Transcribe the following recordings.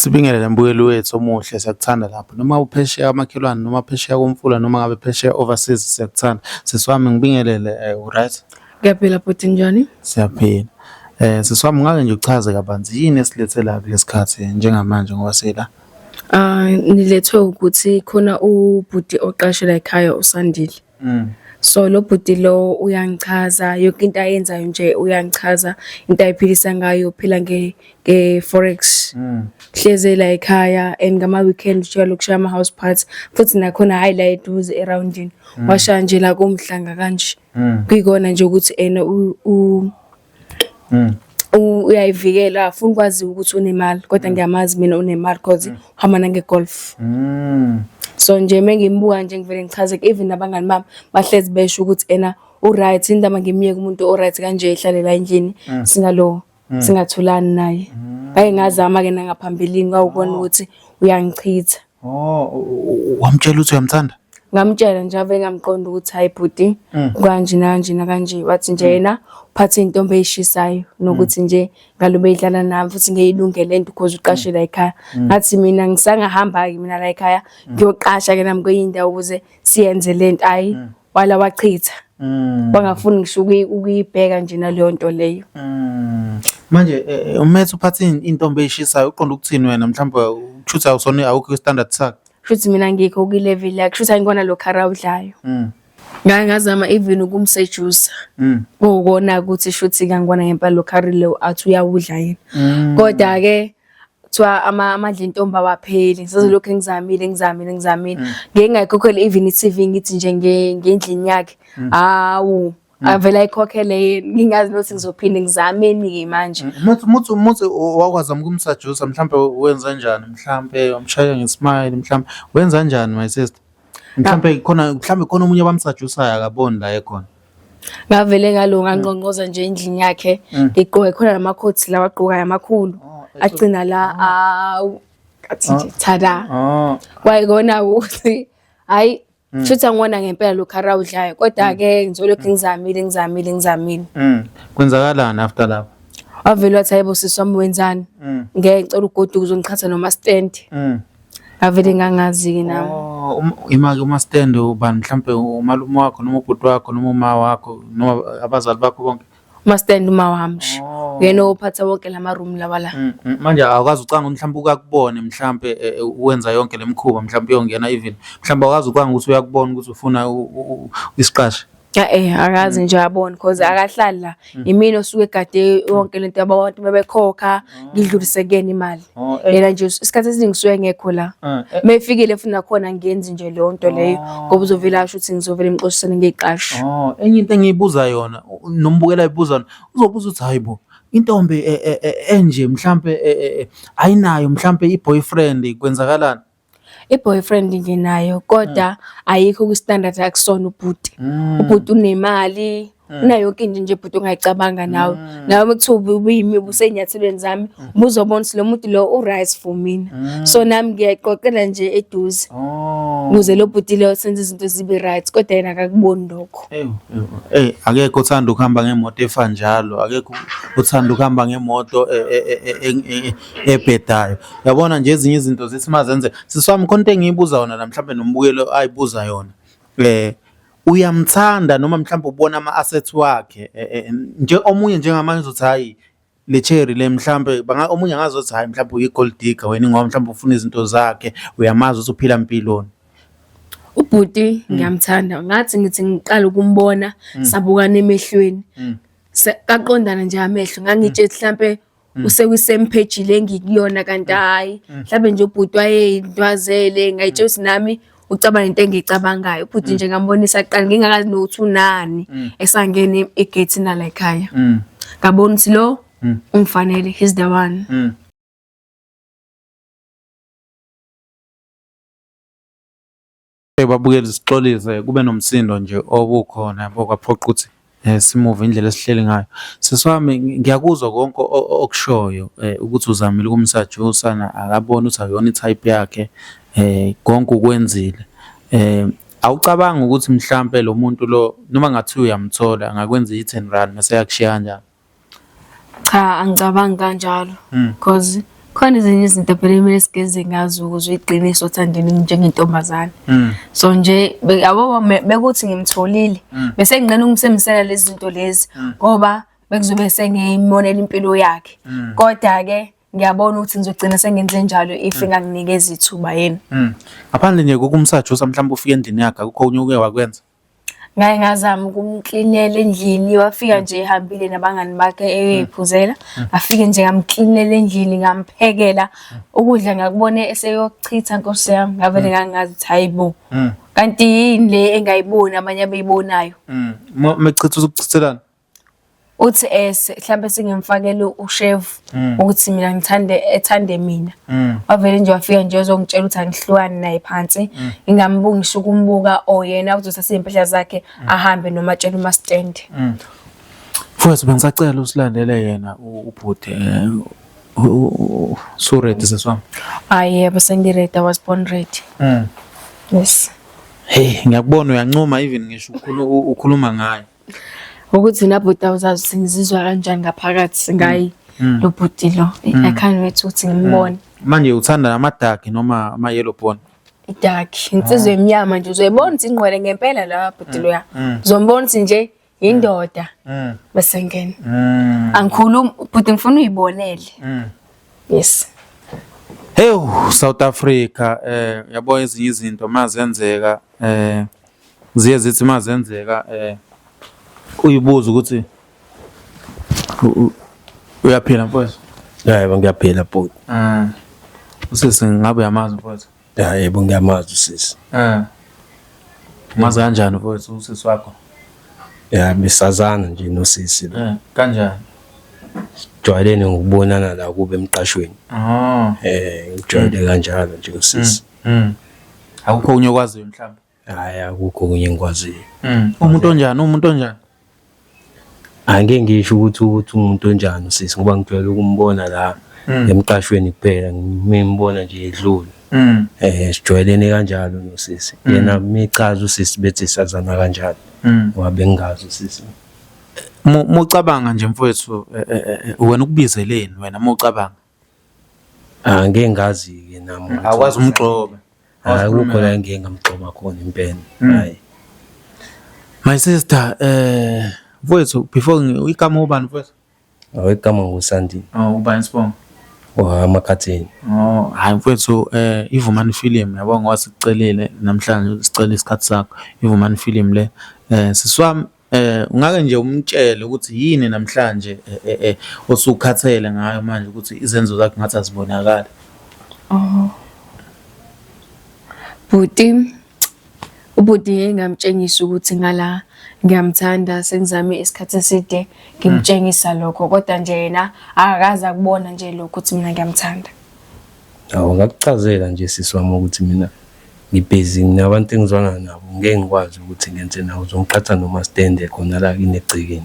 Sibingelele mbukeli wethu omuhle, siyakuthanda lapho noma uphesheya kwamakhelwane noma phesheya komfula noma ngabe phesheya overseas, siyakuthanda. Sisi wami ngibingelele, u-right? Ngiyaphila bhuti, njani? Siyaphila. Sisi wami, ungake nje uchaze kabanzi yini esilethe la kulesikhathi njengamanje ngoba sila? Ah, nilethwe ukuthi khona ubhuti oqashe la ekhaya, uSandile. So lo bhuti lo uyangichaza yonke into ayenzayo nje, uyangichaza into ayiphilisa ngayo, uphila nge-forex. Hleze la ekhaya and ngama weekend ujwayele ukushaya ama house party, futhi nakhona hayi la eduze eroundini. Washaya nje la komhlanga kanje. Kuyikona nje ukuthi ena uyayivikela, afuna ukwazi ukuthi unemali, kodwa ngiyamazi mina unemali cause uhamba nange-Golf. So nje mengimbuka nje ngivele ngichazeke, even nabangani bami bahlezi besho ukuthi ena u-right, indaba ngimyeke umuntu o-right kanje ehlale la endlini, singalo singathulani naye. Ngake ngazama-ke nangaphambilini, kwawukona ukuthi uyangichitha. Oh, wamtshela ukuthi uyamthanda? Ngamtshela nje, ave ngamqonda ukuthi hayi bhuti, kanje nakanje nakanje, wathi nje yena uphathe intombi eyishisayo nokuthi nje ngalobe idlala nami futhi ngeyilungele lento because uqashe la ekhaya. Ngathi mina ngisangahamba-ke mina la ekhaya ngiyoqasha ke nami kwenye indawo ukuze siyenze lento, ayi wala wachitha. Wangafuni ngisho ukuyibheka nje naleyo nto leyo. Manje umethe uphathe intombi eyishisayo, uqonda ukuthini wena? Mhlawumbe ukushuthi awusona, awukho kwi-standard sakhe. Shuthi mina ngikho kwi-level yakhe, shuthi angikona lo khara awudlayo. Ngake ngazama even ukumsejusa. Kuwukona ukuthi shuthi ngangibona ngempela lo khari lo athi uyawudla yena. Kodwa-ke kuthiwa amandla entombi awapheli. Ngisazolokhu ngizamile, ngizamile, ngizamile. Ngeke ngayikhokhela even i-TV, ngithi nje ngendlini yakhe. Hawu, avele ayikhokhele yena. Ngingazi nokuthi ngizophinde ngizameni-ke manje. Muthi wakwazama ukumsajusa, mhlampe wenza njani? Mhlampe wamshaya nge-smile, mhlampe wenza njani my sister? Mhlampe khona omunye abamsajusayo akaboni la ekhona. Ngavele ngalo ngangqongqoza nje endlini yakhe, ngigqoke khona lamakhothi lawa agqokayo amakhulu. Agcina la, awu, ngathi nje tada. Kwayikona ukuthi hayi shuthi angibona ngempela lo khara awudlayo, kodwa-ke ngizolokhu ngizamile, ngizamile, ngizamile. Kwenzakalani after lapho? Wavele wathi hayibo sisi wami, wenzani? Ngeke, ngicela ugoduke uzongiqhatha noma-stand. Ngavele ngangazi-ke nami. Oh, ima-ke uma-stand ubani? Mhlampe umalume wakho noma ubhuti wakho noma uma wakho noma abazali bakho bonke? Uma-stand uma wami nje. Uyena ophatha wonke lama room lawa la. Manje awukwazi ucanga mhlawumbe ukakubone mhlampe wenza yonke le mikhuba, mhlawumbe uyongena even mhlawumbe awukwazi ucanga ukuthi uyakubona ukuthi ufuna isiqashi? Eh, akazi nje abone cause akahlali la. Imina osuke egade yonke lento yabantu bebekhokha, ngidlulise kuyena imali. Yena nje isikhathi esiningi suke ngekho la. Mefikile futhi nakhona ngenzi nje leyo nto leyo ngoba uzovela asho ukuthi ngizovela ngixoshisane ngeqashi. Oh, enye into engiyibuza yona nombukela ibuza yona, uzobuza ukuthi hayibo, intombi enje mhlampe ayinayo mhlampe i-boyfriend, kwenzakalani? I-boyfriend nginayo, kodwa ayikho kwi-standard akusona ubhuti. Ubhuti unemali, unayo yonke into nje bhuti ongayicabanga nawe. Nawe uma kuthiwa ubuyimi ubusey'nyathelweni zami, ubuzobona ukuthi lo muntu lo u-right for mina. So nami ngiyayixoxela nje eduze ukuze lo bhuti lo senze izinto zibe right, kodwa yena akakuboni lokho. Ewu, ewu, akekho othanda ukuhamba ngemoto efa njalo, akekho othanda ukuhamba ngemoto ebhedayo. Yabona nje ezinye izinto zithi mazenze. Sisi wami, khona into engiyibuza yona la, mhlampe nombukelo ayibuza yona. Uyamthanda noma mhlampe ubona ama-assets wakhe nje omunye njengamanje uzothi hayi le cherry le, mhlampe omunye angazothi hayi mhlampe uyi-gold digger wena ngoba mhlampe ufuna izinto zakhe, uyamazi ukuthi uphila mpiloni. Ubhuti ngiyamthanda, ngathi ngithi ngiqala ukumbona sabukana emehlweni. Kaqondana nje amehlo, ngangitshela hlampe usekwi-same page le ngikuyona, kanti hhayi, mhlambe nje ubhuti wayeyintwazele, ngayitshela ukuthi nami ucabanga into engiyicabangayo. Ubhuti nje ngambonisa kuqala ngingakazi nokuthi unani, esangena egate nala ekhaya. Ngabona ukuthi lo ungifanele, he's the one. Babukeli, sixolise kube nomsindo nje obukhona yabo, kwaphoqa ukuthi simuve indlela esihleli ngayo. Sisi wami, ngiyakuzwa konke okushoyo ukuthi uzamile ukumsajusa akabona ukuthi akuyona i-type yakhe, konke ukwenzile. Awucabangi ukuthi mhlampe lo muntu lo noma ngathiwa uyamthola angakwenza i-hit and run mase eyakushiya kanjalo? Cha, angicabangi kanjalo cause Khona ezinye izinto phela ekumele sigeze ngazo ukuze uyiqinise othandweni njengentombazane. So nje yabo bekuthi ngimtholile bese nginqena ukumsebenzisela lezi zinto lezi ngoba bekuzobe sengiyimonela impilo yakhe. Kodwa-ke ngiyabona ukuthi ngizogcina sengenze njalo if enganginikeza ithuba yena. Ngaphandle nje kokumsajusa mhlawumbe ufike endlini yakhe akukho okunye oke wakwenza? Ngake ngazama ukumklinela endlini wafika nje ehambile nabangani bakhe eyoyiphuzela. Ngafike nje ngamklinela endlini ngamphekela ukudla ngakubona eseyochitha nkosi yami ngavele ngangazi ukuthi hayi bo. Kanti yini le engayiboni abanye abeyibonayo. Mechitha usukuchithelana? Uthi mhlampe sengimfakele ushevu ukuthi mina ngithande ethande mina. Wavele nje wafika nje wazongitshela ukuthi angihlukani naye phansi. Ngingambuki ngisho ukumbuka or yena uzothatha iy'mpahla zakhe ahambe noma atshele umastende. Mfowethu bengisacela usilandele yena ubhuti usu-ready sisi wami? Hhayi yebo sengi-ready, I was born ready. Yes. Hey ngiyakubona uyancoma even ngisho ukhuluma ngayo. Ukuthi nabhuti awuzazi ukuthi ngizizwa kanjani ngaphakathi ngayi lo bhuti lo. I can't wait ukuthi ngimbone. Manje uthanda amadaki noma ama-yellow bone? Idaki, insizwa emnyama nje uzoyibona ukuthi ingqwele ngempela la bhuti loya. Uzombona ukuthi nje indoda bese ngena. Angikhulumi bhuti ngifuna uyibonele. Yes. Hey South Africa yabo ezinye izinto mazenzeka ziye zithi mazenzeka uyibuza ukuthi uyaphila mfowethu? Yebo ngiyaphila bhuti. Usisi ngabe uyamazi mfowethu? Yebo ngiyamazi usisi. Umazi kanjani mfowethu usisi wakho? Ya besazana nje nosisi lo. Kanjani? Sijwayelene ngokubonana la kube emqashweni. Ngijwayele kanjalo nje usisi. Akukho okunye okwaziyo mhlawumbe? Hhayi akukho okunye engikwaziyo. Umuntu onjani? Umuntu onjani? Angeke ngisho ukuthi umuntu onjani usisi ngoba ngijwayele ukumbona la emqashweni kuphela ngimbona nje edlula. Sijwayelene kanjalo nosisi. Yena mechaza usisi bethi sazana kanjalo ngoba bengingazi usisi. Mucabanga nje mfowethu wena ukubizeleni wena mucabanga? Angeke ngazi-ke nami. Awukwazi umgxoba. Akukho la engike ngamgxoba khona impela. Hhayi. My sister, mfowethu before igama ubani mfowethu? Awu igama nguSandile. Oh, ubani isibongo? Oh, amakhathini. Oh, hayi mfowethu iVumani Film yabo ngoba sikucelile namhlanje sicela isikhathi sakho. iVumani Film le. Sisi wami ungake nje umtshele ukuthi yini namhlanje osukhathele ngayo manje ukuthi izenzo zakhe ngathi azibonakali. Oh. Bhuti, ubhuti ngeke ngamtshengisa ukuthi ngala ngiyamthanda sengizame isikhathi eside ngimtshengisa lokho kodwa nje yena akakaze akubona nje lokho ukuthi mina ngiyamthanda. Awu ngakuchazela nje sisi wami ukuthi mina ngibhizi nginabantu engizwana nabo ngeke ngikwazi ukuthi ngenze nawo uzongiqhatha nomastende khona la kini egcekeni.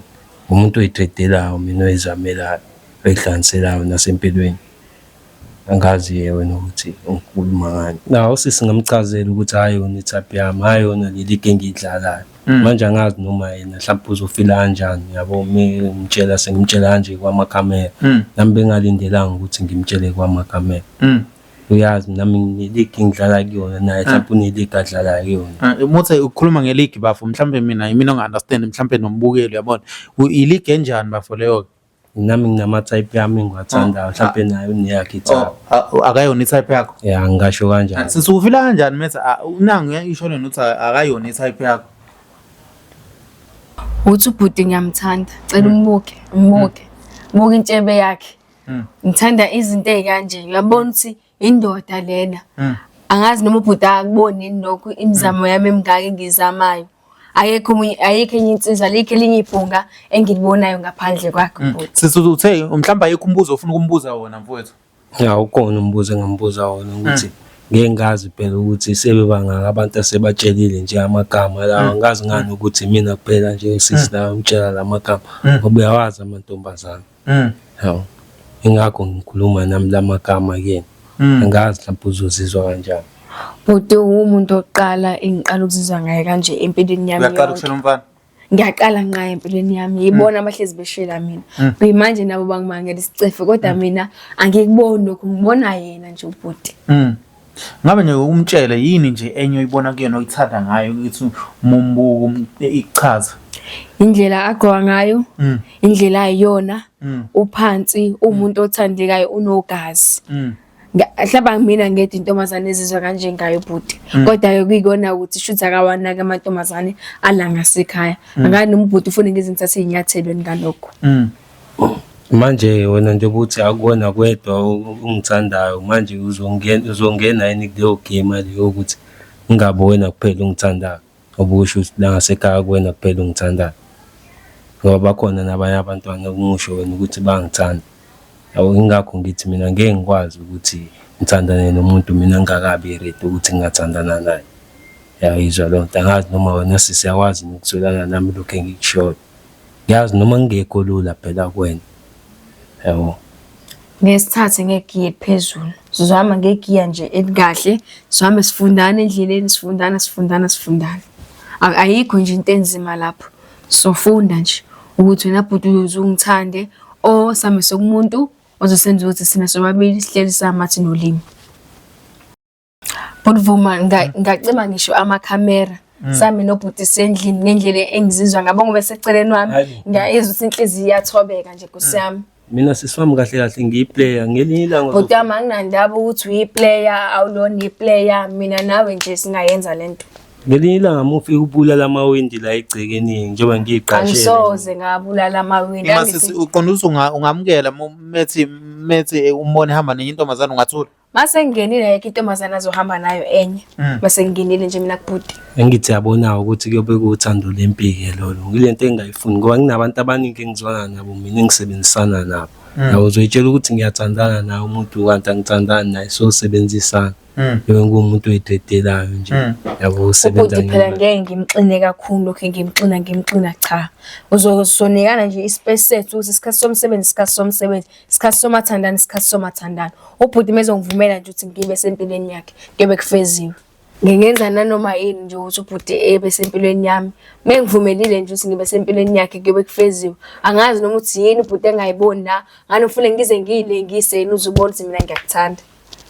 Umuntu oyitredelayo mina oyizamelayo oyihlanganiselayo nasempilweni. Angazi-ke wena ukuthi ngikhuluma ngani. Nawu usisi ngamchazela ukuthi hhayi yona i-type yami, hhayi yona le league engiyidlalayo. Manje angazi noma yena mhlawumbe uzofila kanjani yabo ngimtshela sengimtshela kanje kwamakhamera. Nami bengalindelanga ukuthi ngimtshele kwamakhamera. Uyazi nami ngine-league engidlala kuyona naye mhlawumbe une-league adlala kuyona. Uma uthi ukhuluma nge-league bafo mhlawumbe mina yimina onga-understand mhlawumbe nombukeli uyabona. I-league enjani bafo leyo-ke? Nami nginama-type yami engiwathandayo mhlawumbe naye uneyakhe i-type. Akayona i-type yakho? Ya ngingasho kanjalo. Sisi ufila kanjani metha nangu isho lena ukuthi akayona i-type yakho. Uthi ubhuti ngiyamthanda, cela umbuke, umbuke. Buka intshebe yakhe. Ngithanda izinto ey'kanje, uyabona ukuthi indoda lena. Angazi noma ubhuti akuboni yini lokhu imizamo yami emingaka engiyizamayo. Ayekho omunye ayikho enye insizwa alikho elinye ibhunga engilibonayo ngaphandle kwakhe ubhuti. Sisi uthe mhlawumbe ayikho umbuzo ofuna ukumbuza wona mfowethu. Ya ukhona umbuzo engambuza wona ukuthi ngeke ngazi phela ukuthi sebebangaka abantu asebatshelile nje amagama lawa angazi ngani ukuthi mina kuphela nje usisi la ngitshela la magama ngoba uyawazi amantombazane. Hawu. Ingakho ngikhuluma nami la magama kuyena. Angazi mhlawumbe uzozizwa kanjani. Bhuti uwumuntu wokuqala engiqala ukuzizwa ngaye kanje empilweni yami Uyaqala yonke. ukushela umfana. Ngiyaqala nqa empilweni yami yibona abahlezi beshela mina. Kuyimanje nabo bangimangela isicefe kodwa mina angikuboni lokhu ngibona yena nje ubhuti. Ngabe nje umtshele yini nje enye oyibona kuyena oyithanda ngayo ukuthi uma umbuka ikuchaza? Indlela agqoka ngayo, indlela ayiyona, uphansi, umuntu othandekayo unogazi. Mhlawumbe mina ngedwa intombazane ezizwa kanje ngayo bhuti. Kodwa-ke kuyikona ukuthi shuthi akawanaki amantombazane ala ngasekhaya. Angani noma ubhuti ufune ngize ngithathe iy'nyathelo ngalokho. Manje wena njengoba uthi akuwena kwedwa ongithandayo manje uzongena uzongena yini kuleyo game leyo ukuthi ungabi wena kuphela ongithandayo ngoba usho ukuthi la ngasekhaya kuwena kuphela ongithandayo ngoba bakhona nabanye abantwana okungisho wena ukuthi bayangithanda. Yabo ingakho ngithi mina ngeke ngikwazi ukuthi ngithandane nomuntu mina ngingakabi ready ukuthi ngingathandana naye. Uyayizwa leyo nto? Angazi noma wena sisi uyakwazi yini ukuzwelana nami lokhu engikushoyo. Ngiyazi noma ngingekho lula phela kuwena. Yabo. Ngeke sithathe ngegiya eliphezulu. Sizohamba ngegiya nje elikahle, sihambe sifundana endleleni, sifundana, sifundana, sifundana. Ayikho nje into enzima lapho. Sofunda nje ukuthi wena bhuti uyoze ungithande or sihambise kumuntu ozosenza ukuthi sina sobabili sihleli samathi nolimi. Bhuti Vuma ngacima ngisho amakhamera sami nobhuti sendlini ngendlela engizizwa ngabo ngoba eseceleni wami Hayibo. ngiyayizwa ukuthi inhliziyo iyathobeka nje nkosi yami. Mina sisi wami kahle kahle ngiyiplayer ngelinye ilanga Bhuti wami anginandaba ukuthi uyiplayer awulona iplayer mina nawe nje singayenza lento. Ngelinye ilanga uma ufika ubulala amawindi la egcekeni njengoba ngiyiqashele. Angisoze ngabulala amawindi. Uma sisi uqonda ukuthi ungamukela methi methi umbone ehamba nenye intombazane ungathula? Mase ngingenile ayikho intombazane azohamba nayo enye. Mase ngingenile nje mina kubhuti. Engithi yabona ukuthi kuyobe kuwuthando lempike lolo. Ngilento engingayifuni ngoba nginabantu abaningi engizwana nabo mina engisebenzisana nabo. Yabo uzoyitshela ukuthi ngiyathandana naye umuntu kanti angithandani naye sosebenzisana. Njengoba ngiwumuntu oyidedelayo nje. Yabo usebenza Ubhuti phela ngemali. ngeke ngimxine kakhulu lokho ngimxina ngimxina cha. Uzosonikana nje ispace sethu ukuthi isikhathi somsebenzi isikhathi somsebenzi, isikhathi somathandana isikhathi somathandana. Ubhuti mezongivumela nje ukuthi ngibe sempilweni yakhe kuyobe kufeziwe. Ngingenza nanoma yini nje ukuthi ubhuti ebe sempilweni yami. Mengivumelile nje ukuthi ngibe sempilweni yakhe kuyobe kufeziwe. Angazi noma uthi yini ubhuti engayiboni la, ngani ufune ngize ngiyilengise yini uze ubone ukuthi mina ngiyakuthanda.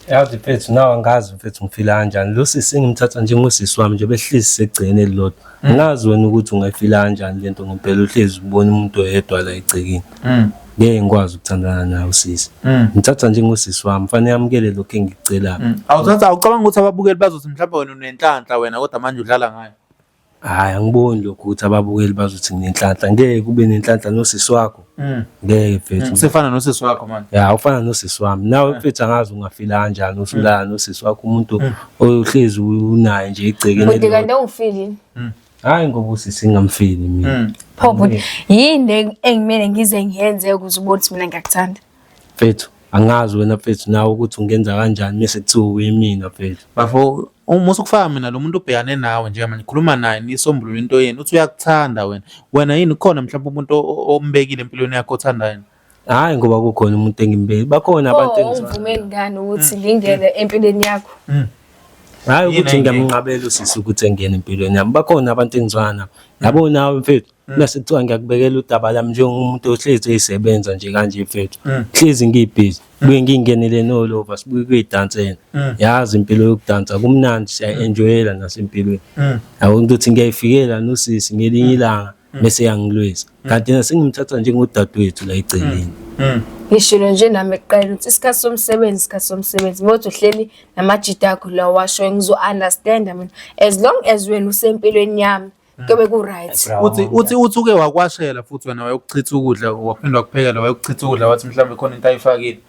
Yazi mfethu nawe angazi mfethu ngifila kanjani. Lo sisi ngimthatha njengosisi wami nje behlezi segcekeni elilodwa. Angazi wena ukuthi ungayifila kanjani lento ngempela uhlezi ubona umuntu oyedwa la egcekeni. Ngeke ngikwazi ukuthandana nawe usisi. Ngithatha njengosisi wami fanele amukele lokhu engikucelayo. Awuthatha awucabanga ukuthi ababukeli bazothi mhlawumbe wena unenhlanhla wena kodwa manje udlala ngayo. Hhayi angiboni lokhu ukuthi ababukeli bazothi nginenhlanhla. Ngeke kube nenhlanhla nosisi wakho. Ngeke mfethu. Usefana nosisi wakho manje. Ya ufana nosisi wami. Nawe mfethu angazi ungafila kanjani usulala nosisi wakho umuntu ohlezi unaye nje egcekeni. Bhuti kanti elilodwa. awungifili yini? Hhayi ngoba usisi ngingamfili mina. Pho bhuti yini le engimele ngize ngiyenze ukuze ubone ukuthi mina ngiyakuthanda? Mfethu angazi wena mfethu nawe ukuthi ungenza kanjani mese kuthiwa uyimina mfethu. Bafo uma usukufaka mina lo muntu ubhekane nawe njengamanje khuluma naye nisombulule into yenu uthi uyakuthanda wena. Wena yini khona mhlawumbe umuntu ombekile empilweni yakho othandayo? Hhayi ngoba kukhona umuntu engimbeki. Bakhona Pho abantu engizwana. ungivumeli ngani ukuthi ngingene empilweni yakho? Hhayi Yini ukuthi enye? ngiyamnqabela usisi ukuthi engene empilweni yami. Bakhona abantu engizwana nabo. Yabo nawe mfethu mase kuthiwa ngiyakubekela udaba lami njengomuntu ohlezi eyisebenza nje kanje mfethu. Hlezi ngibhizi. Buye ngingenele nolova sibuye kuyidansela. Yazi impilo yokudansa kumnandi siya-enjoyela nasempilweni. Yabo ukuthi ngiyayifikela nosisi ngelinye ilanga bese yangilwisa. Kanti yena sengimthatha njengodadewethu la egcekeni. Ngishilo nje nami ekuqaleni ukuthi isikhathi somsebenzi isikhathi somsebenzi mawuthi uhleli namajita akho la washo ngizo-understanda mina as long as wena usempilweni yami kuyobe ku-right. Uthi uthi uthi uke wakwashela futhi wena wayokuchitha ukudla waphinda wakuphekela wayokuchitha ukudla wathi mhlawumbe khona into ayifakile.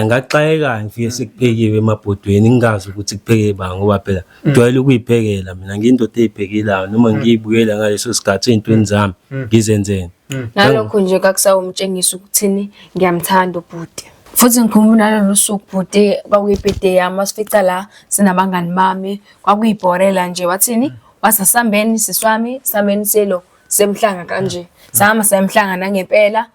Ngaxakeka ngifike sekuphekiwe emabhodweni ngingazi ukuthi kupheke bani ngoba phela ngijwayele ukuyiphekela mina ngiyindoda eyiphekelayo noma ngiyibukela ngaleso sikhathi ey'ntweni zami ngizenzele. Nalokho nje kakusawumtshengisa ukuthini ngiyamthanda ubhuti. Futhi ngikhumbula nalolu suku bhuti kwakuyibirthday yami wasifica la sinabangani bami kwakuyibhorela nje wathini wathi asambeni sisi wami sambeni selo semhlanga kanje. Sahamba sayemhlanga nangempela.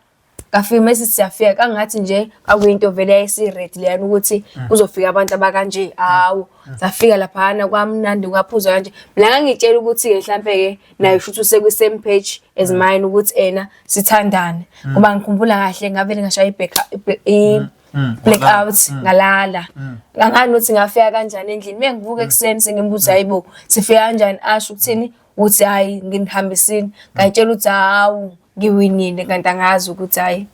Kafika mase siyafika kangathi nje akuyinto vele yayisi-ready leyana ukuthi kuzofika abantu abakanje. Hawu, safika laphana kwamnandi kwaphuzwa kanje. Mina ngangitshela ukuthi-ke mhlampe-ke naye shuthi usekwi-same page as mine ukuthi ena sithandane. Ngoba ngikhumbula kahle ngavele ngashaya i-black out ngalala. Angani ukuthi ngafika kanjani endlini. Uma ngivuka ekuseni sengimbuza hayibo sifika kanjani asho ukuthini ukuthi hhayi nginihambisile. Ngayitshela ukuthi hawu ngiwinile kanti angazi ukuthi hhayi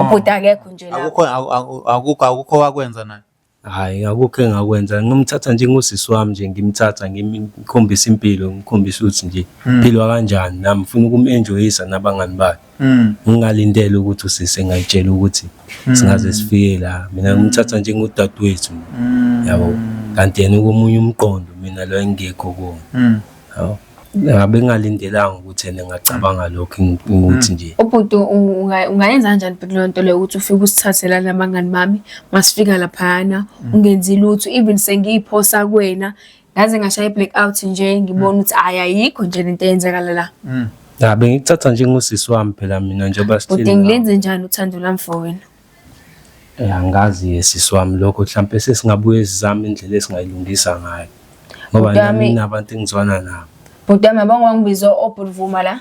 ubhuti akekho nje lapho. Akukho akukho wakwenza naye. Hhayi, akukho engakwenza. Ngimthatha njengosisi wami nje, ngimthatha ngimkhombisa impilo, ngimkhombisa ukuthi nje philwa kanjani. Nami ngifuna ukum-enjoyisa nabangani bakhe. Ngingalindele ukuthi usisi engayitshela ukuthi singaze sifike la. Mina ngimthatha njengodadewethu, yabo. Kanti yena ukomunye umqondo, mina lo engingekho kuwona. Yabo. Bengingalindelanga ukuthi yena engacabanga lokho ukuthi nje. Ubhuti ungayenza kanjani bhuti leyo nto leyo ukuthi ufike usithathe la nabangani bami masifika laphayana ungenzi lutho even sengiyiphosa kuwena ngaze ngashaya i-black out nje ngibona ukuthi hhayi ayikho nje lento eyenzakala la. Ya bengikuthatha njengosisi wami phela mina njengoba sihleli. Bhuti ngilenze njani uthando lwami for wena? Angazi-ke sisi wami lokho mhlampe sesingabuye sizame indlela esingayilungisa ngayo. Ngoba nami nginabantu engizwana nabo. Bhuti wami yabo ngibize obhuti Vuma la.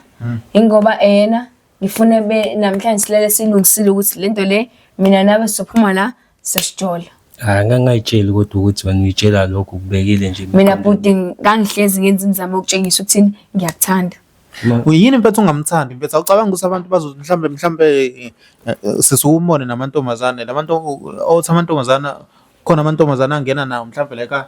Ingoba ena ngifune be namhlanje silele silungisile ukuthi lento le mina nawe sizophuma la sesijola. Hayi ngangayitsheli kodwa ukuthi wena uyitshela lokho kubekile nje. Mina bhuti ngangihlezi ngenza imizamo yokutshengisa ukuthini ngiyakuthanda. Yini mfethu ungamthandi mfethu awucabangi ukuthi abantu bazo mhlambe mhlambe sisukumone namantombazane labantu othi amantombazana khona amantombazana angena nawo mhlambe la ekhaya.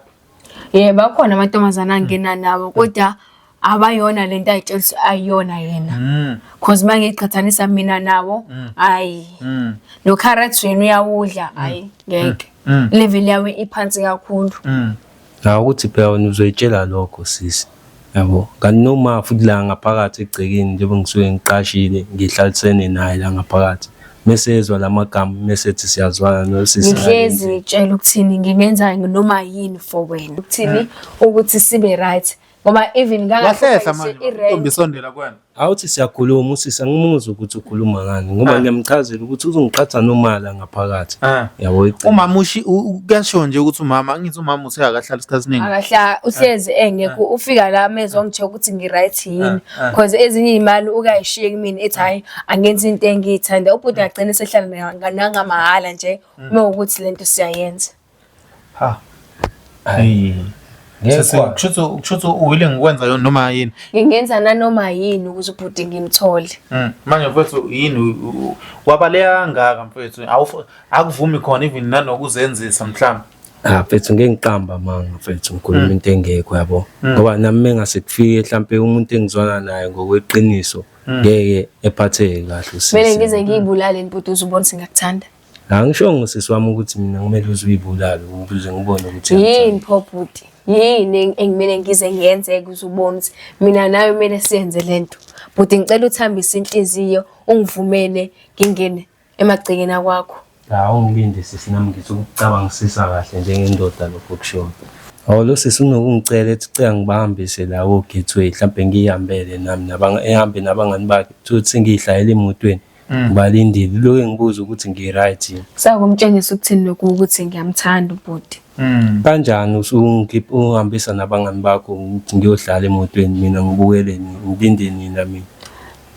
Yebo akhona amantombazane angena nawo kodwa abayona lento ayitshela ayiyona yena. Cause uma ngiyiqhathanisa mina nawo hayi no carrot wena uyawudla hayi ngeke. Level yawo iphansi kakhulu. Hawu ukuthi phela wena uzoyitshela lokho sisi. Yabo. Kanti noma futhi la ngaphakathi egcekeni njengoba ngisuke ngiqashile ngihlalisene naye la ngaphakathi. Mese ezwa la magama mese ethi siyazwana nosisi. Ngihlezi ngitshela ukuthini ngingenza noma yini for wena. Ukuthini ukuthi sibe right. Ngoba even Wahlehla manje intombi isondela kuwena. Awuthi siyakhuluma usisi angimuzwa ukuthi ukhuluma ngani ngoba ngiyamchazela ukuthi uzongiqhatha noma la ngaphakathi. Yabo igceke. Umama ushi kuyasho nje ukuthi umama angithi umama uthe akahlali isikhathi esiningi. Akahla uhlezi engekho ufika la amezwa ngitshela ukuthi ngi-right yini cause ezinye iy'mali ukayishiye kumina ethi hhayi angenzi into engiyithanda ubhuti agcine esehlala nangamahhala nje uma ukuthi lento siyayenza. Ha. Hayi. Ngeke Kushuthi kushuthi uwilling ukwenza yona noma yini. Ngingenza nanoma yini ukuze ubhuti ngimthole. Manje mfethu yini wabaleka kangaka mfethu akuvumi khona even nanokuzenzisa mhlawumbe. Ah mfethu ngeke ngiqamba amanga mfethu ngikhuluma into engekho yabo. Ngoba nami mengase kufike mhlampe umuntu engizwana naye ngokweqiniso ngeke ephatheke kahle usisi. Kumele ngize ngiyibulale bhuti uze ubone ukuthi ngiyakuthanda. Angishongo sisi wami ukuthi mina kumele uze uyibulale ukuze ngibone ukuthi Yini pho bhuti? Yini engimele ngize ngiyenze ukuze ubone ukuthi mina nawe kumele siyenze lento. Bhuti ngicela uthambise inhliziyo ungivumele ngingene emagcekeni akwakho. Hawu ungilinde sisi nami ngithi ukucabangisisa kahle njengendoda lokho okushoyo. Hawu lo sisi unokungicela ethi cela ngibahambise la o-gateway mhlampe ngiyihambele nami ehambe nabangani bakhe uthole sengiyihlayela emotweni. Ngibalindile lokhu engibuza ukuthi ngi-right yini. Sakumtshengisa ukuthini lokhu ukuthi ngiyamthanda ubhuti. Kanjani usungikhipha uhambisa nabangani bakho ukuthi ngiyohlala emotweni mina ngibukele ngilinde nina mina.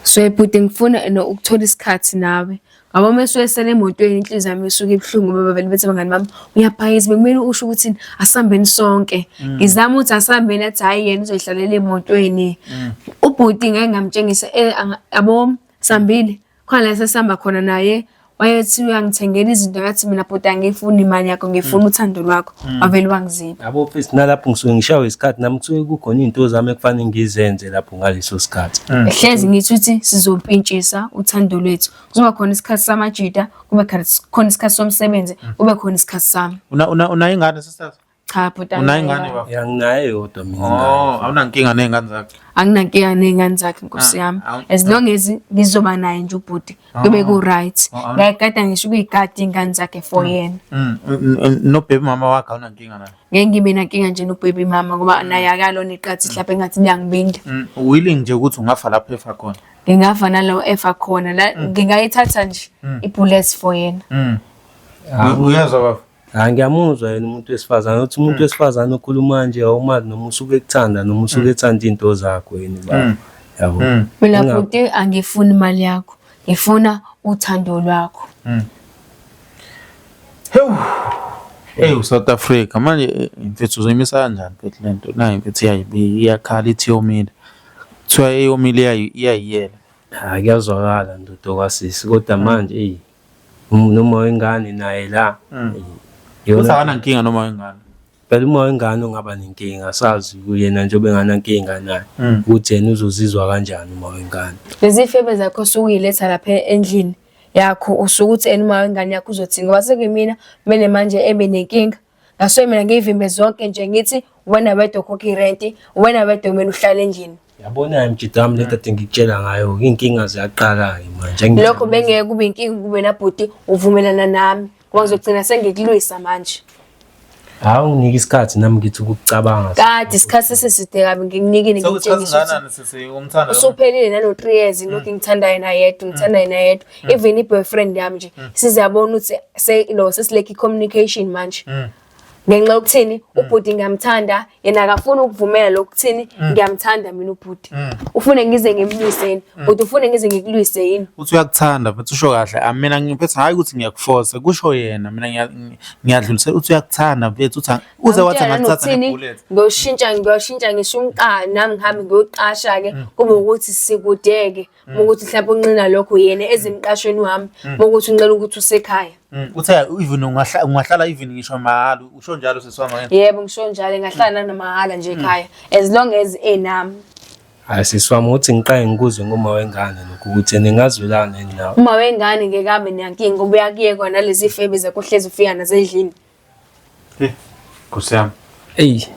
So bhuti ngifuna no ukuthola isikhathi nawe. Ngabo uma esuke esele emotweni inhliziyo yami isuke ibuhlungu ngoba vele bethi abangani bami uyabhayiza bekumele usho ukuthi asihambeni sonke. Ngizama ukuthi asihambeni athi hhayi yena uzoyihlalela emotweni. Ubhuti ngeke ngamtshengisa yabo Sambile khona la sesihamba khona naye wayethi uyangithengela izinto ngathi mina bhuti angiyifuni imali yakho ngifuna uthando lwakho wavele wangiziba. Yabo mfethu nalapho ngisuke ngishawe isikhathi nami kusuke kukhona iy'nto zami ekufanele ngizenze lapho ngaleso sikhathi. Hlezi ngithi ukuthi sizompintshisa uthando lwethu. Kuzoba khona isikhathi samajita, kube khona isikhathi somsebenzi, kube khona isikhathi sami. Una una unayo ingane sisters? Cha bhuti Unayo ingane baba? Ya nginayo eyodwa mina ingane. Oh, awunankinga ney'ngane zakhe. Anginankinga ney'ngane zakhe nkosi Ah, yami. As long as ngizoba naye nje ubhuti kube ku-right. Oh, awu- Ngiyayigada ngisho ukuyigada iy'ngane zakhe for yena. No baby mama wakhe awunankinga naye. Ngeke ngibe nankinga nje no-baby mama ngoba naye akalona iqathi mhlawumbe engathi liyangibinda. Willing nje ukuthi ungafa lapho efa khona. Ngingafa nalo efa khona la ngingayithatha nje i-bullets for yena. Uyezwa baba? Hayi ngiyamuzwa yena umuntu wesifazane uthi umuntu wesifazane okhuluma nje awumazi noma usuke ekuthanda noma usuke ethanda iy'nto zakho yini baba. Yabo. Mina bhuti angifuni imali yakho, ngifuna uthando lwakho. Hewu. Ewu South Africa manje mfethu uzoyimisa kanjani mfethu le nto nayi mfethu iyakhala ithi yomile. Kuthiwa eyomile iyayiyela. Hayi kuyazwakala ndoda kwasisi kodwa manje eyi noma wengane naye la. Eyi, Uthi yona akanankinga noma wengane. phela uma wengane ungaba nenkinga asazi kuyena njengoba enganankinga naye ukuthi yena uzozizwa kanjani uma wengane. Lezi febe zakho osuke uyiletha lapha endlini yakho usuke uthi ena uma wengane yakho uzothini ngoba sekuyimina kumele manje ebe nenkinga. Ngasuke mina ngiyivimbe zonke nje ngithi wena wedwa ukhokha irenti, wena wedwa kumele uhlale endlini. Yabona mjita wami le kade ngikutshela ngayo iy'nkinga ziyaqala-ke manje. Lokho bengeke kube inkinga kube nabhuti uvumelana nami ngoba ngizogcina sengikulwisa manje. Hawu unginike isikhathi nami ngithi ukucabanga. Kade isikhathi sesiside kabi ngikunikile Sekuyisikhathi ngikutshengisa ukuthi singakanani sisi umthanda? usuphelile nalo 3 years lokhu ngithanda yena yedwa ngithanda yena yedwa even i-boyfriend yami nje siziyabona ukuthi lo sesilekho i-communication manje ngenxa yokuthini ubhuti ngiyamthanda yena akafuni ukuvumela lokuthini ngiyamthanda mina ubhuti ufune ngize ngimlwise yini bhuti ufune ngize ngikulwise yini Uthi uyakuthanda mfethu usho kahle. Ah, mina ngiphethe hayi ukuthi ngiyakuforce kusho yena mina ngiyadlulisela uthi uyakuthanda mfethu uthi uze wathi Ngiyamtshela angathatha nokuthini, nebullet. ngiyoshintsha ngisho umqa nami ngihambe ngiyoqasha-ke kube ukuthi sikude-ke ukuthi mhlawumbe unqina lokho yena ezimqashweni wami ukuthi unqena ukuthi usekhaya. Uthe even ungahlala even ngisho mahhala usho njalo sisi wami wena. Yebo ngisho njalo ngingahlala nanomahhala nje ekhaya as long as enami. Hayi sisi wami uthi ngiqale ngikuzwe ngoma wengane lokhu ukuthi ningazwelana yini nawe. Uma wengane ngeke abe nenkinga ngoba uyakuyekwa nalezi febe zakho hlezi ufika nazo endlini. Eh, Nkosi yami. Eyi.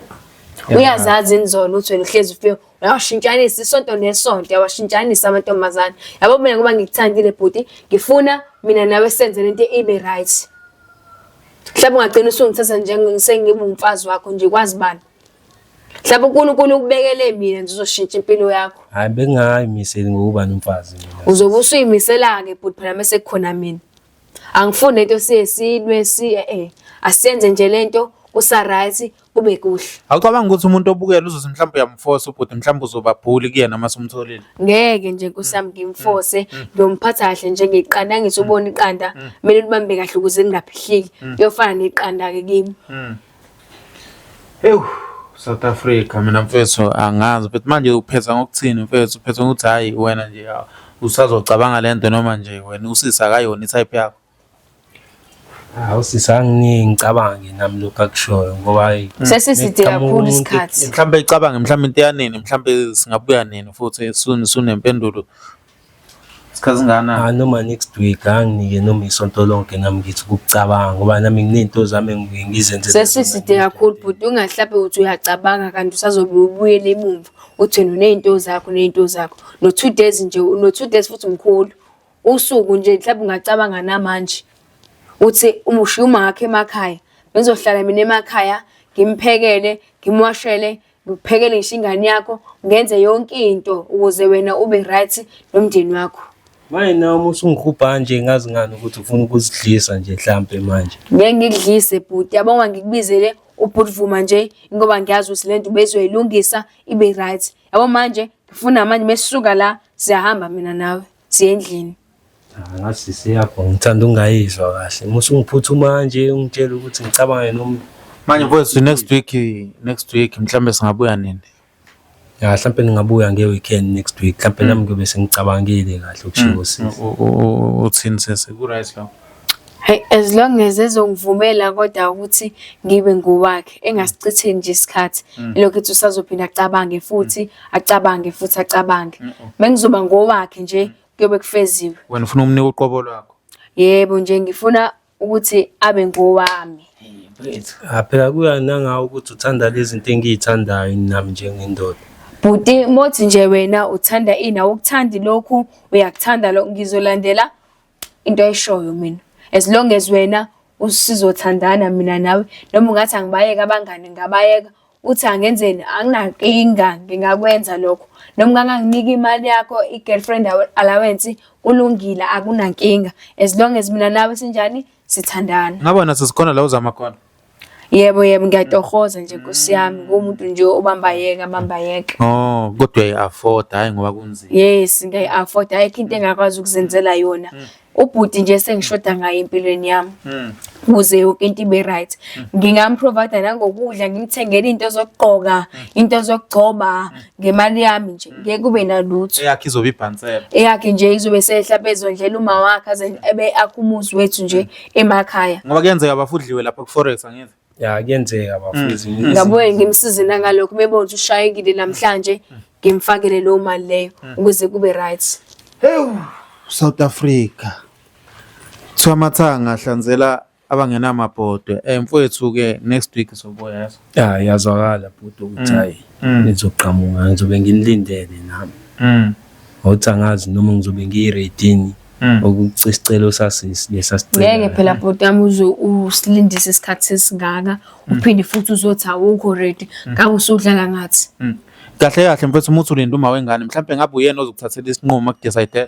Uyazazi inzolo uthi wena uhlezi ufika uyawashintshanisa isonto nesonto uyawashintshanisa amantombazane. Yabo mina ngoba ngikuthandile bhuti ngifuna mina nawe senze lento ibe right. Mhlawumbe ungagcina usungithatha njengosengibe umfazi wakho nje kwazi bani. Mhlawumbe uNkulunkulu ukubekele mina nje uzoshintsha impilo yakho. Hayi bengingayimiseli ngokuba nomfazi mina. Uzobe usuyimisela-ke bhuti phela mese kukhona mina. Angifuni lento siye silwe siye asiyenze nje lento kusa right kube kuhle. Awucabangi ukuthi umuntu obukela uzothi mhlawumbe uyamforce ubhuti mhlawumbe uzobabhuli kuyena uma sumtholile. Ngeke nje nkosi yami ngimforce ngiyomphatha kahle njengeqanda ngithi ubona iqanda kumele ulibambe kahle ukuze lingaphihliki. Kuyofana neqanda-ke kimi. Ewu South Africa mina mfethu angazi but manje uphetha ngokuthini mfethu uphetha ngokuthi hayi wena nje usazocabanga lento noma nje wena usisi akayona i-type yakho. Hawu sisi anginingi ngicabange nami lokhu akushoyo ngoba hayi Sesiside nekuqhamuka kakhulu umuntu isikhathi. Mhlawumbe icabange mhlawumbe into yanini mhlawumbe singabuya nini futhi sunempendulo. Isikhathi singakanani? Ah noma next week anginike noma isonto lonke nami ngithi ukucabanga ngoba nami nginey'nto zami engibuye ngizenze. Sesiside kakhulu bhuti ungahlaphe uthi uyacabanga kanti usazobe ubuyele emumva uthi wena uney'nto zakho ney'nto zakho. No-2 days nje no-2 days futhi mkhulu. Usuku nje mhlawumbe ungacabanga namanje uthi uma ushiya umakho emakhaya bengizohlala mina emakhaya ngimphekele ngimwashele ngikuphekele ngisho ingane yakho ngenze yonke into ukuze wena ube right nomndeni wakho. Manje nawe uma usungihubha nje ngazi ngani ukuthi ufuna ukuzidlisa nje hlampe manje. Ngeke ngikudlise bhuti yabonga ngikubizele ubhuti Vuma nje ngoba ngiyazi ukuthi lento bezoyilungisa ibe right. Yabo manje ngifuna manje mesisuka la siyahamba mina nawe siye endlini. Ngathi sisi yakho ngithanda ungayizwa kahle. Uma usungiphuthuma nje ungitshela ukuthi ngicabange noma Manje mfowethu next week mhlawumbe singabuya nini? Ya mhlampe ningabuya nge-weekend next week. Mhlampe nami ngiyobe sengicabangile kahle okushiwo sisi. Uthini sisi? Ku-right lokho? Hey, as long as ezongivumela kodwa ukuthi ngibe ngowakhe engasichitheli nje isikhathi ilokhu ethi usazophinda acabange futhi acabange futhi acabange bengizoba ngowakhe nje kuyobe kufeziwe. Wena ufuna umnika uqobo lwakho? Yebo nje ngifuna ukuthi abe ngowami. Ah phela kuya nangawe ukuthi uthanda lezi zinto engiyithandayo nami njengendoda. Bhuti mothi nje wena uthanda ini awukuthandi lokhu uyakuthanda lokhu ngizolandela into ayishoyo mina. As long as wena usizothandana mina nawe noma ungathi angibayeke abangani ngabayeka uthi angenzeni anginankinga ngingakwenza lokho. Noma unganginiki imali yakho i-girlfriend allowance kulungile akunankinga as long as mina nawe sinjani sithandana. Ngabe wena sesikhona la uzama khona? Yebo yebo ngiyatohoza nje nkosi yami ngumuntu nje obamba yeka abamba yeka. Oh, kodwa uyayi-afford hhayi ngoba kunzima. Yes ngiyayi-afford ayikho into engakwazi ukuzenzela yona. Ubhuti nje sengishoda ngaye empilweni yami. Ukuze yonke into ibe right. Ngingamprovide nangokudla ngimthengele into zokugqoka, into zokugcoba ngemali yami nje. Ngeke kube nalutho. Eyakhe izobe ibhansela. Eyakhe nje izobe sehla ezondlela uma wakhe aze ebe akhe umuzi wethu nje emakhaya. Ngoba kuyenzeka bafudliwe lapha ku-forex angithi. Ya kuyenzeka bafowethu. Ngabuye ngimsize nangalokho mebona ukuthi ushayekile namhlanje ngimfakele leyo mali leyo ukuze kube right. Hewu, South Africa. Kuthiwa amathanga ahlanzela abangenamabhodwe. Eh mfowethu ke next week sobuya yazo. Ya iyazwakala bhuti ukuthi hayi nizoqhamuka ngizobe nginilindele nami. Ngokuthi angazi noma ngizobe ngiyiredini okucisicelo sasisi lesasicelo. Ngeke phela bhuti wami uze usilindise isikhathi esingaka uphinde futhi uzothi awukho ready ngabe usudlala ngathi. Kahle kahle mfethu uma uthi ulinda uma wengane mhlampe ngabe uyena ozokuthathela isinqumo akudecide.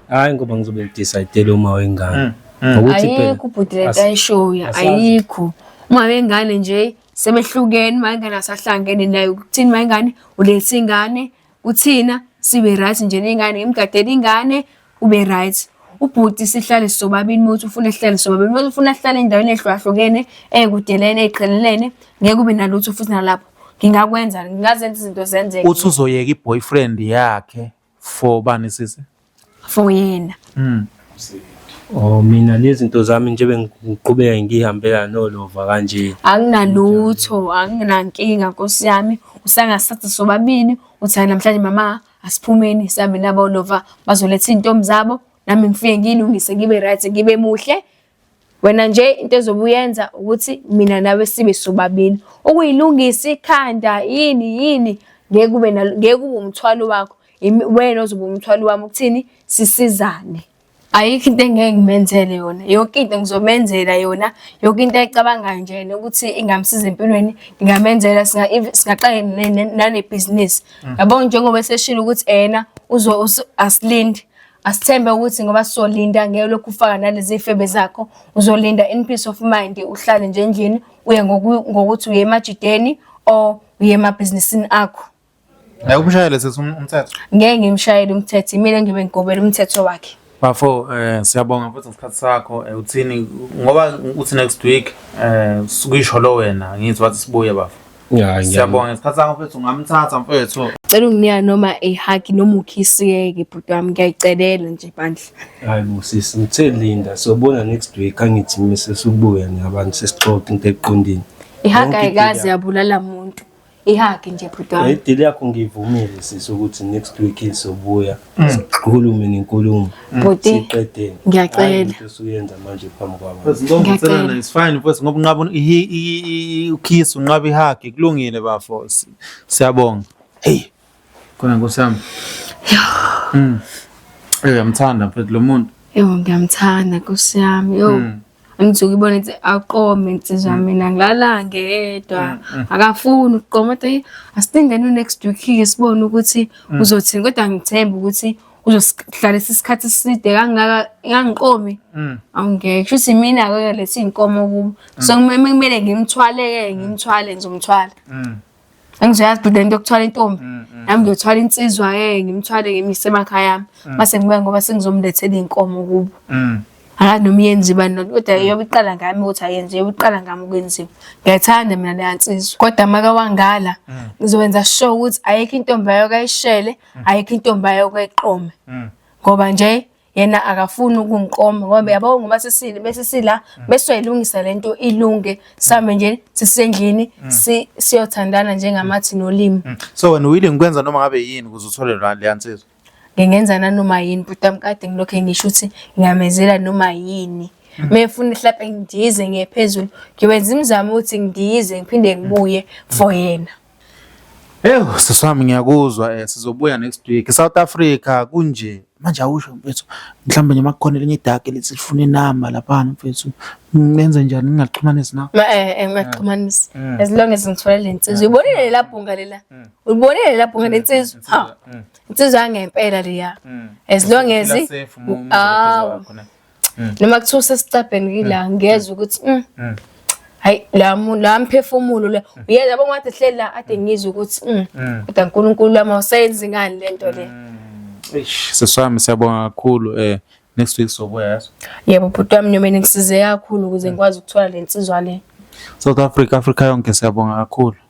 Hayi ngoba ngizobe ngidecide uma wengane. Ngokuthi phela Ayikho ubhuti lento ayishoyo ayikho. Uma wengane nje sebehlukene uma ingane asahlangene naye ukuthini uma ingane uletha ingane kuthina sibe right nje nengane ngimgadele ingane ube right. Ubhuti sihlale sobabili uma uthi ufuna sihlale sobabili uma ufuna sihlale endaweni ehlukahlukene ekudelene eqhelelene ngeke kube nalutho futhi nalapho ngingakwenza ngingazenza izinto zenzeke Uthi uzoyeka i-boyfriend yakhe for bani sisi? for yena. Oh mina lezi zinto zami nje bengiqhubeka ngihambela nolova kanje. Anginalutho, anginankinga nkosi yami. Usangasithatha sobabili uthi hayi namhlanje mama asiphumeni sihambe nabo lova bazoletha iy'ntombi zabo nami ngifike ngiyilungise ngibe right ngibe muhle. Wena nje into ezobe uyenza ukuthi mina nawe sibe sobabili. Ukuyilungisa ikhanda yini yini ngeke kube ngeke kube umthwalo wakho. Wena ozobe umthwalo wami ukuthini sisizane. Ayikho into engeke ngimenzele yona. Yonke into ngizomenzela yona. Yonke into ayicabangayo nje yena ukuthi ingamsiza empilweni ngingamenzela singaqala nanebhizinisi. Yabo njengoba eseshilo ukuthi ena asilindi. Asithembe ukuthi ngoba sizolinda ngeke ulokhu ufaka nalezi y'febe zakho. Uzolinda in peace of mind uhlale nje endlini uye ngokuthi uye emajideni or uye emabhizinisini akho. Ngeke umshayele sisi umthetho. Ngeke ngimshayele umthetho, imina engiyobe ngigobela umthetho wakhe. Bafo siyabonga futhi ngesikhathi sakho uthini ngoba uthi next week sukisho lo wena ngithi wathi sibuye bafo. Ya Siyabonga ngesikhathi sakho mfethu ungamthatha mfethu. Cela unginika noma i-hug noma ukhisi-ke bhuti wami ngiyayicelela nje bandla. Hayi bo sisi ngithe linda sobona next week angithi mise subuya nabantu sesixoxa into eqondile. I-hug Yonke ayikaze idili yabulala muntu. I-hug nje bhuti wami. Idili yakho ngiyivumile sisi ukuthi next week sobuya sikhulume nenkulumo Bhuti, siqedeni. ngiyacela. Hayi into osuyenza manje phambi kwabantu. Mfethu ngizomvuselana Ngiyacela. it's fine mfethu ngoba unqaba ukiss unqaba ihug kulungile bafo. Siyabonga. Hey. Khona nkosi yami. Eh uyamthanda mfethu lo muntu. Yo ngiyamthanda nkosi yami. Yo. Angithi ukubona ukuthi aqome insizwa mina ngilala ngedwa. Akafuni ukuqoma kodwa hey, asilindeni next week ke sibone ukuthi uzothini kodwa ngithemba ukuthi uzosihlalisa isikhathi eside kangaka ngangiqomi. Awungeke kusho ukuthi mina ke lethi inkomo kubo. So kumele ngimthwale ke ngimthwale ngizomthwala. Angizoyazi bhuti lento yokuthwala intombi. Nami ngiyothwala insizwa ke ngimthwale ngimise emakhaya ami. Mase ngibuya ngoba sengizomlethela iy'nkomo kubo. Akazi noma iyenziwa yini kodwa iyobe iqala ngami ukuthi ayenziwe, iyobe iqala ngami ukwenziwa. Ngiyayithanda mina leya nsizwa. Kodwa maka wangala ngizokwenza sure ukuthi ayikho intombi ayoke ayishele, ayikho intombi ayoke ayiqome. Ngoba nje yena akafuni ukungiqoma ngoba yabo ngoba sesile bese sila bese uyayilungisa lento ilunge sihambe nje sisendlini siyothandana njengamathi nolimi. So wena willing ukwenza noma ngabe yini ukuze uthole leya nsizwa? Ngingenza nanoma yini bhuti wami kade ngilokhu ngisho ukuthi ngingamenzela noma yini. Mefuna mhlampe ngidize ngiye phezulu ngiwenza imizamo ukuthi ngidize ngiphinde ngibuye for yena. Ewu sisi wami ngiyakuzwa sizobuya next week. South Africa kunje. Manje awusho mfethu, mhlawumbe nje makukhona elinye idaki elithi lifuna inamba laphana mfethu, nenze njani ngingaxhumanisi nawe? Ma eh ngingaxhumanisi. As long as ngithola le nsizwa. Uyibonile lela bhunga lela? Uyibonile lela bhunga lensizwa? Ha. Insizwa yangempela leya. As long as Awu. Noma kuthiwa usesicabheni kila ngiyezwa ukuthi hayi la la mphefumulo la uyeza yabo ngathi hleli la ade ngizwe ukuthi kodwa uNkulunkulu wami awusayenzi ngani lento le. Eish, sisi wami siyabonga kakhulu next week sobuya yazo. Yebo bhuti wami noma ningisize kakhulu ukuze ngikwazi ukuthola le nsizwa le. South Africa, Africa yonke siyabonga kakhulu.